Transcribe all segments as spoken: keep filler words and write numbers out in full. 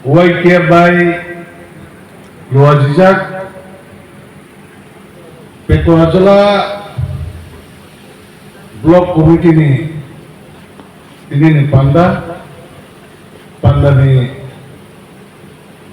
Y T F bai luajijak Petuajala Block Committee ni tini ni panda, panda ni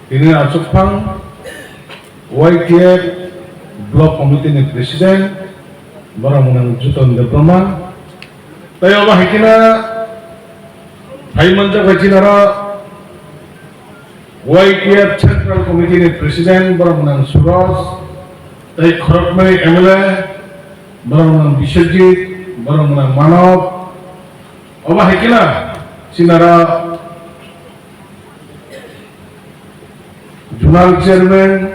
tini achukphang Y T F Block Committee ni President, borok mwnang Juton Debbarma, tei obo hai kheno phai manjak bai chinaro Y T F Central Committee ni President, borok mwnang Suraj, tei khoroknwi M L A, borok mwnang Biswajit, borok mwnang Manav, obo hai kheno chinaro Zonal Chairman,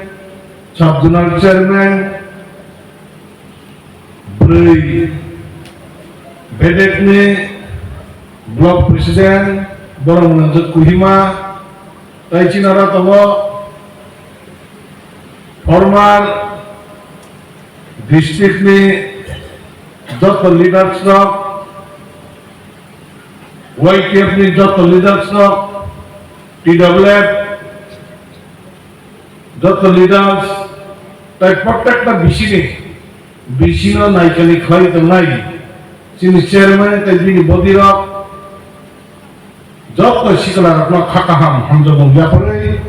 Sub Zonal Chairman, bwrwi bedekni Block President, borok mwnang Jot Kohima, tei chinaro tongo former district ni joto leaders rok, Y T F ni joto leaders rok, T W F joto leaders, tei protekta bisini, bisino naikani khlai tongnai chini chairman tei bini body rok, joto sikla rokno kha kaham hamjakmung yapharwi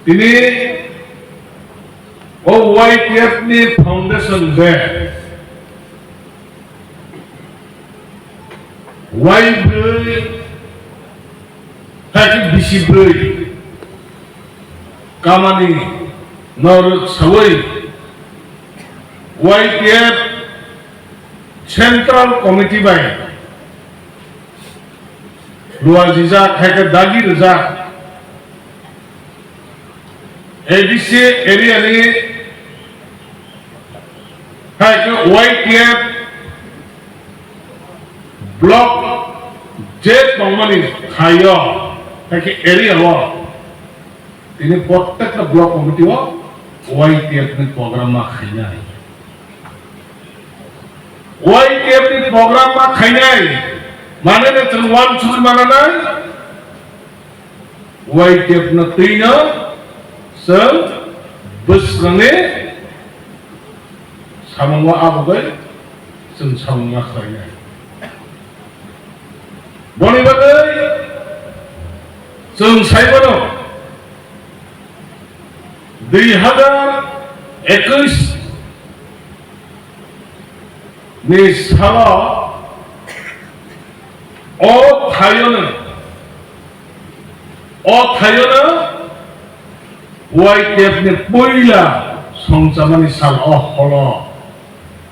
tini o Y T F ni foundation day, Y bwrwi, hai khe bisi bwrwi kamani norok sawi Y T F Central Committee bai luajijak, hai khe dagi rijak A D C area ni, hai khe Y T F block je tongmani thaio, hai khe area o tini protekta block committee o Y T F ni program ma khainai. Y T F ni program ma khainai, mane no chwng uansugwi mananai, Y T F no twino chwng bwswkangni samungo abogwi chwng samung ma khlainai. Boni bagwi chwng sai mano, dui hazar ekwis ni salo o thaiono, o thaiono Y T F ni puila songchamani sal o holo.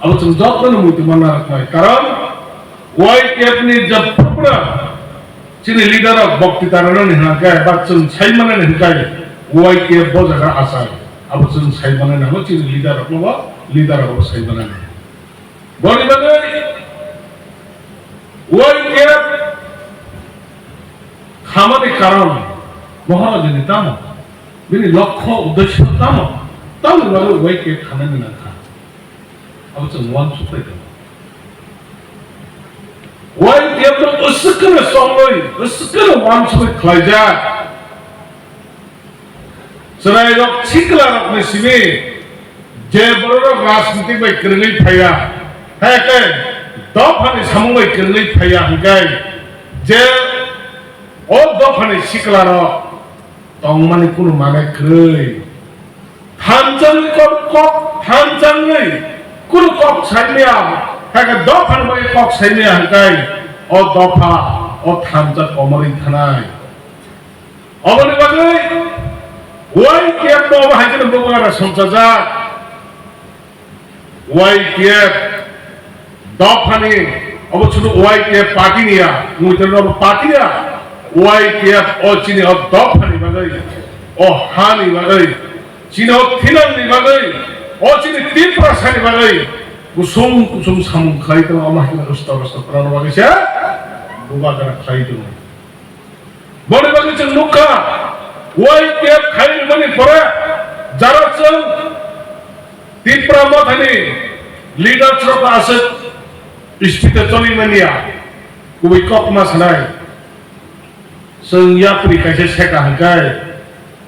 Abo chwng jotono muitu manna rwknai. Karon Y T F ni jephru phano chini leader rok bokti tarano ni hwnka khe, ba chwng sai mano ni hwnka khe Y T F bo jaga achai. Abo chwng sai mano nango chini leader rok no bo, leader rok bo sai mano nango. Boni bagwi Y T F khamani karon Maharajani tamo, bini lokho uddesho tamo, tamoni bagwi Y T F khamani nangkha. Abo chwng uansuk pai tongo. Y T F no bwswk kheno chongwi, bwswk kheno uansugwi khlaijak. Chwrairok siklarokni simi je bororok rajniti bai kwrwngwi phaiya, hai khe dophani samung bai kwrwngwi phaiya hwnkhe je o dophani siklarok tongmani kunu mane kwrwi. Thanchangni kok, kok, thanchangni kunu kok saimaya, hai khe dophani bai kok saimaya hwnkhe o dopha, o thansa komorwi thanai. Oboni bagwi Y T F no obo hai kheno bubagra songchajak. Y T F dophani, obo chwng Y T F party ni ya, muitrano party ya, Y T F o chini o dophani bagwi, o hani bagwi, chini o thinangni bagwi, o chini Tiprasani bagwi kusum kusum samung khlai tongo, omo hai kheno usto usto kwrwngno bagwi se bubagra khlai tongo. Boni bagwi chwng nukha, Y T F khai rwmani pore jara chwng Tipra Mothani leaders rok aswk speed o choli manya, kubui kok ma sanai. Chwng yapri kaisa seka hwnkhe,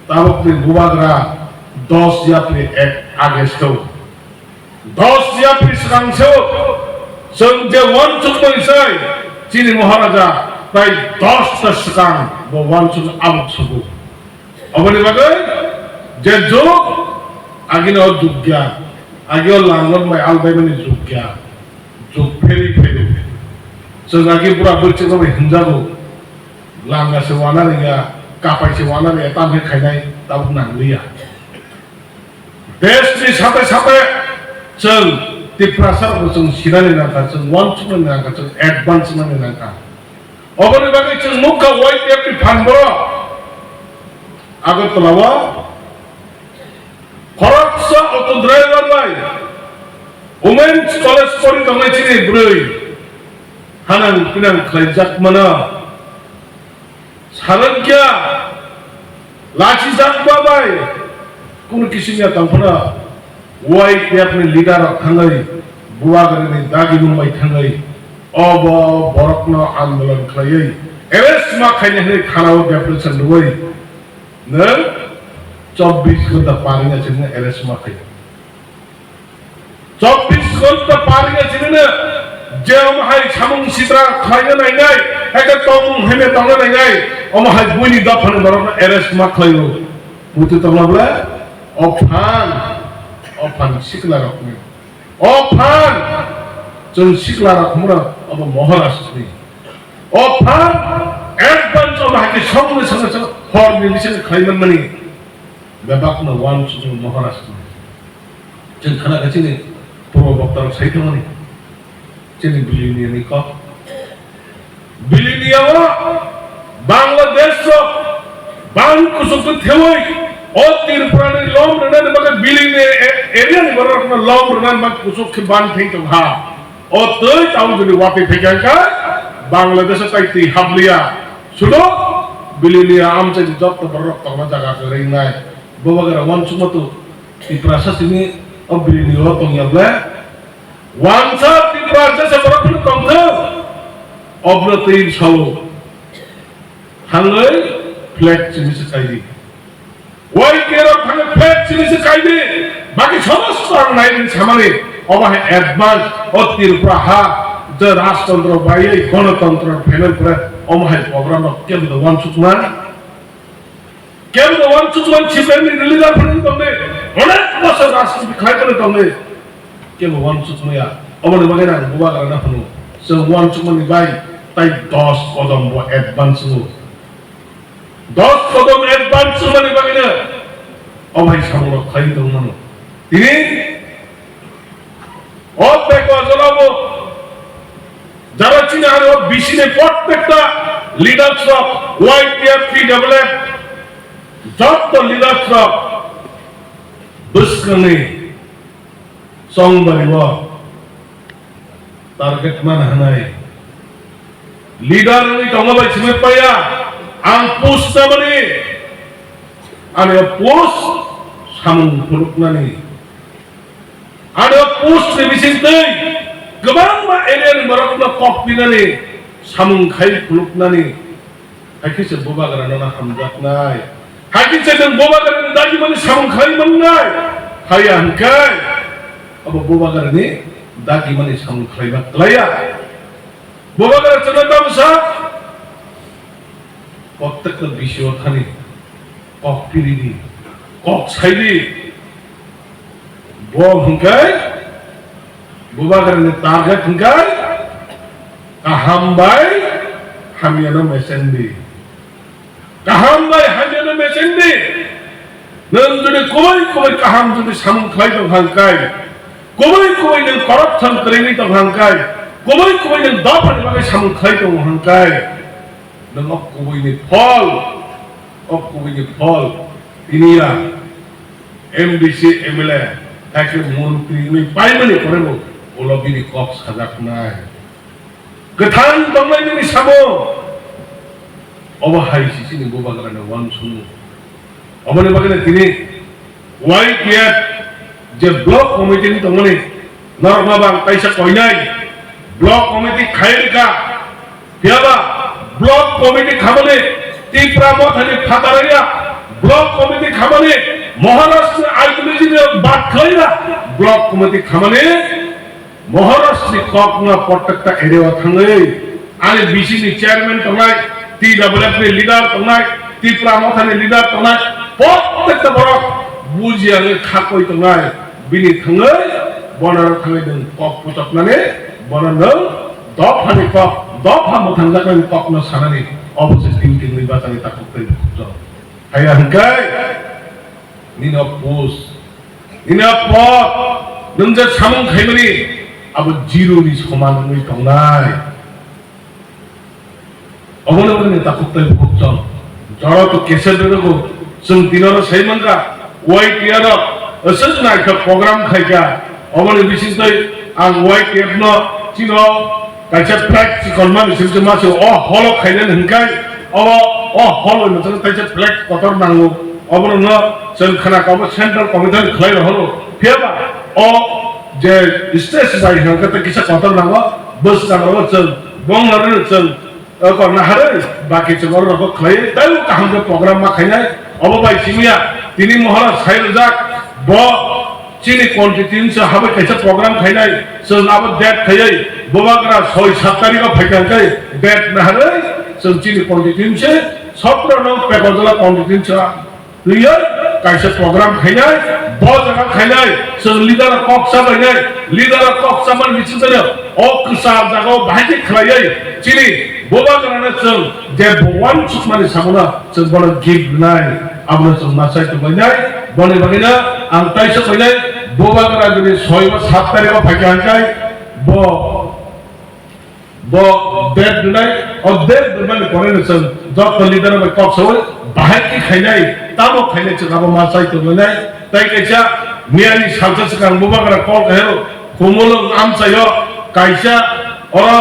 tabukni bubagra dos yapri ek August o. Dos yapri swkang se chwng je uansukmani sai chini Maharaja tai dos ta swkang bo uansuk abuk sugo. Oboni bagwi je jug agini o jug ya, agi o langon bai albaimani jug ya, jug pheri pheri. Chwng agi bura bwchwk bai hinjago, langa se wana riya, kapai se wana riya, tamhe khainai tabuk nangliya. Desh ni sate sate chwng Tiprasa rokno chwng sinani nangkha, chwng uansuknani nangkha, chwng advance nani nangkha. Oboni bagwi chwng nukha Y T F ni phan borok Agartala o khoroksa auto driver bai Women's College pori tongnai chini bwrwi hanang pinang khlaijak mano. Salon kya lachi jakba bai kunu kisimya tongphano Y T F ni leader rok thangwi bubagrani dagi mung bai thangwi obo borokno andolon khlaiwi arrest ma khaina hinwi thana o depression rwwi nwng chobbish ghonta paringa chini arrest ma khaio. Chobbish ghonta paringa chini je omo hai samung sitra khlaina nainai, eke tongmung hene tongna nainai, omo hai buini dophani borokno arrest ma khlaio. Muitu tongma bole o phan, o phan sikla rokni. O phan chwng sikla rok hwnmano obo Maharashtra ni. O phan advance omo hai khe songni songni song horni bisingo khlai manmani bebakno uansukmung Maharashtra ni. Chwng khana khe chini purbo bokta rok sai thangmani chini bilini ni kok. Bilini o Bangladesh rok ban kusuk khe thewi o Tripura ni lom rwnani bagwi bilini e-, area ni borok rokno lom rwnani bagwi kusuk khe ban thai tong ha. O twi tamo jodi watwi phaikha kha Bangladesh o tai twi habliya. Sudo bilini amchai ni jotto borok rok tongna jaga kwrwi nai. Bubagra uansukma tu Tiprasa simi o bilini o tongya ble. Wansa Tripura jesa borok phano tongthok, obno twi sao. Thangwi flag simi se kaidi. Y K rok thangwi flag simi se kaidi. Baki somosto ang naidi samani. Obo hai advance o Tripura ha je rajtantro bai gonotontro phainai pore omo hai program rok kebo uansukma. Kebo uansukmani siprai ni leader phano tongdi, onek bosor rajniti khlai phano tongdi. Kebo uansukmaya, oboni bagwi ang bubagrano hwno, chwng uansukmani bai tai dos kodom bo advance wngo. Dos kodom advance wngmani bagwino obo hai samung rok khlai tongmano. Tini o beko jolabo jara chini aro bisini prottekta leaders rok Y T F, T W F, jotto leaders rok bwskangni chongbario target man hanai. Leader wngwi tongma bai simi paya, ang post chamani, ani post samung phunuknani. Ano post ni bisingtwi kwbangma area ni borokno kok pinani, samung khai phunuknani, hai khe se bubagra nono hamjaknai. Hai khe se nwng bubagra ni dagimani samung khai mannai. Haiya hwnkhe abo bubagra ni dagimani samung khlaiba klaiya. Bubagra chwngno tamo sa, koktwkno bisio thani kok piridi, kok saidi. Bo hwnkhe bubagrani target hwnkhe kaham bai hamyano mesendi. Kaham bai hamyano mesendi. Nwng jodi kubui kubui kaham jodi samung khlai tong hangkai, kubui kubui nwng corruption kwrwini tong hangkai, kubui kubui nwng dophani bagwi samung khlai tong hangkai, nwng o kubuini phol, o kubuini phol tiniya M D C, M L A, hakhe montri wngwi paimani pore bo ulo bini kok sajaknai. Kwthang tongnai nini samung. Obo hai se chini bubagrani uansukmung. Oboni bagwino tini Y T F je block committee ni tongmani norokno bo ang kaisa koinai block committee khai rwkha. Phiyaba block committee khamani Tipra Mothani phatarya block committee khamani, Maharashtra ideology ni bad khlaina block committee khamani, Maharashtra ni kokno protecta area o thangwi ani B C ni chairman tongnai, T W F ni leader tongnai, Tipra Mothani leader tongnai, protecta borok bujiya wngwi khakoi tongnai, bini thangwi bonaro thangwi nwng kok puchoknani, bono nwng dophani kok, dopha mwthangjaknani kokno sanani, obo se tini tini bachani takhuk tei bukhuk jora. Haiya hwnkhe nini o post, nini o pod, nwng je samung khaimani abo zero ni soman wngwi tongnai. Obono wngkha ni takhuk tei bukhuk chwng. Jora to kesel rwgo, chwng tinoro sai mankha, Y T F rok aswk naithok program khaikha. Oboni bisingtwi ang Y T F no chino kaisa flag chikonmani simi se mase o holo khainani hwnkhe obo o holo no chwng kaisa flag kotor nango. Obono no chwng khna kabo central committee ni khlai rohoro. Phiyaba o je stage bai hwnkhe tei kisa kotor nango, bwskango chwng bonglarino chwng Oko naharwi baki chwng oro rokbo khlaiwi teibo kaham khe program ma khainai. Obo bai simiya tini Maharaj sai rwjak, bo chini constituency habai kaisa program khainai, chwng abo date khaiwi Bubagra soi sat tarikh o phaikha hwnkhe date naharwi chwng chini constituency sotro nong Pekojola constituency o Twiwi kaisa program khainai, bo jaga khainai, chwng leader rok kok chabainai, leader rok kok chamani bisingtwi o kwchar jaga o bahai khe khlaiwi chini Bubagrano chwng je bo uansukmani samono chwng bono gift rwnai, abono chwng ma chai tonglainai. Boni bagwino ang taisa khainai, Bubagra jodi soi ba sat tarikh o phaikha hwnkhe bo Bo date rwnai, o date rwnani pore no chwng joto leader bai kok sawi bahai khe khainai, tamo khainai chwng abo ma chai tonglainai. Tai kaisa miyani salsa swkang Bubagra kok hero Khumulwng amchaio kaisa oro,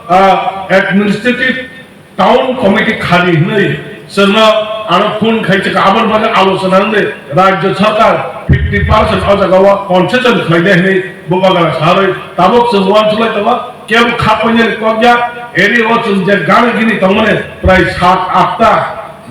ah, administrative town committee khadi hwnwi chwngno aro phone khai chwkha aboni bagwi alochona wngwi rajya sarkar fifty percent o jaga o concession khlainai hwnwi Bubagra sarwi tabuk chwng uansuk lai tongo. Kebo kha painani kok ya, eri o chwng je gana gini tongmani prai sat atta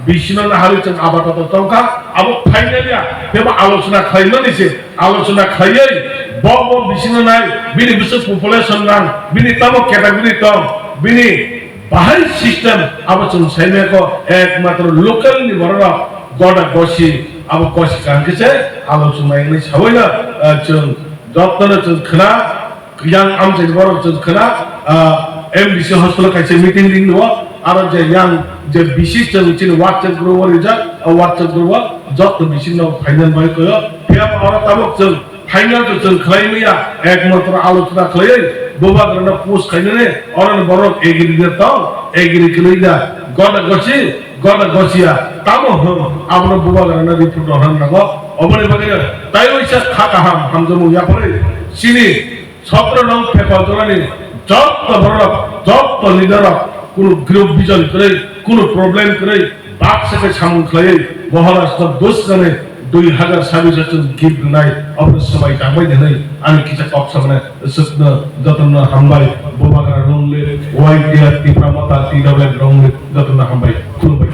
bisino naharwi chwng abato tongkha, abo phainaliya, tebo alochona khlaimani se, alochona khlaiwi bo bo bisino nai, bini bwswk population nang, bini tamo category tong, bini bahai system, abo chwng saimaya ko ekmatro local ni borok rok goda gosi, abo gosi kaham khe se alochona wngwi sawi no, eh, chwng jotono chwng khna, Yang amchaini borok chwng khna, ah, M D C hospital kaisa meeting ring o, aro je yang je B C chwng chini WhatsApp group o rijak, o WhatsApp group o joto B C no final bai koyo. Phiya ba oro tabuk chwng final to chwng khlai maya, ekmatro alochona khlaiwi Bubagrano push khainani, oro ni borok agree de tong, agree khlai da, goda gosi, goda gosia, tamo hwn, abono Bubagrano report rohorna nango, oboni bagwi tai waisa kha kaham hamjakmung yapharwi chini Sotro nong Pekojola ni joto borok, joto leader rok, kunu group vision kwrwi, kunu problem kwrwi, baksa khe samung khlaiwi, Maharashtra bwskangni dui hazar sabis o chwng gift rwnai, obo swbai tangbai di hwnwi ani kisa kok samani swkno jotono hambai, Bubagra Rongle, Y T F Tipra Motha, T W F Rongle, jotono hambai, khulumbai.